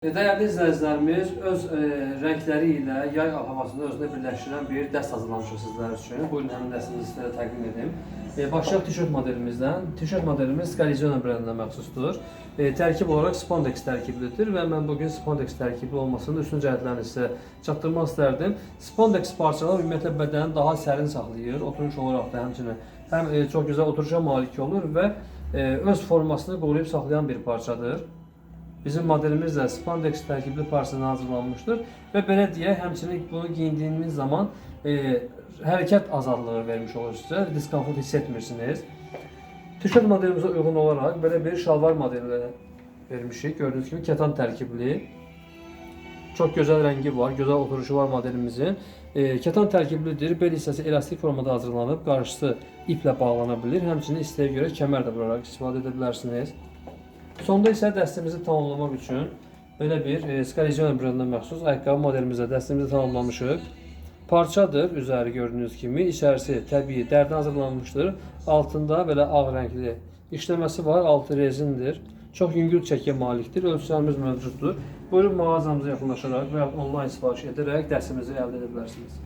Dəyərli izləyicilərimiz, öz rəngləri ilə yay havasını özünə birləşdirən bir dəst hazırlamışıq sizlər üçün. Buyurun, həmin dəstimizi sizlərə təqdim edim. Başlayaq tişört modelimizdən. Tişört modelimiz Scalizione brendinə məxsusdur. Tərkib olaraq spandex tərkiblidir və mən bugün spandex tərkibli olmasının üstün cəhətlərini sizə çatdırmaq istərdim. Spandex parçalar ümumiyyətlə bədəni daha sərin saxlayır. Oturuş olaraq da həmçinin həm çox gözəl oturuşa malik olur və öz formasını qoruyub saxlayan bir parçadır. Bizim modelimiz də spandex tərkibli parçadan hazırlanmışdır və belə deyək, həmçinin bunu geyindiyiniz zaman hərəkət azadlığı vermiş olur sizə, diskomfort hiss etmirsiniz. Tişört modelimizə uyğun olaraq belə bir şalvar modeli vermişik. Gördüyünüz kimi kətan tərkibli. Çox gözəl rəngi var, gözəl oturuşu var modelimizin. Kətan tərkiblidir, bel hissəsi elastik formada hazırlanıb, qarşısı iplə bağlana bilir. Həmçinin istəyə görə kəmər də vuraraq istifadə edə bilərsiniz. Sonda isə dəstimizi tamamlamaq üçün belə bir Scalizione brendinə məxsus ayaqqabı modelimizlə dəstimizi tamamlamışıq. Parçadır üzəri gördüyünüz kimi, içərisi təbii dərdən hazırlanmışdır. Altında belə ağ rəngli işləməsi var, altı rezindir. Çox yüngül çəkiyə malikdir, ölçülərimiz mövcuddur. Buyurun mağazamıza yaxınlaşaraq və ya onlayn sifariş edərək dəstimizi əldə edə bilərsiniz.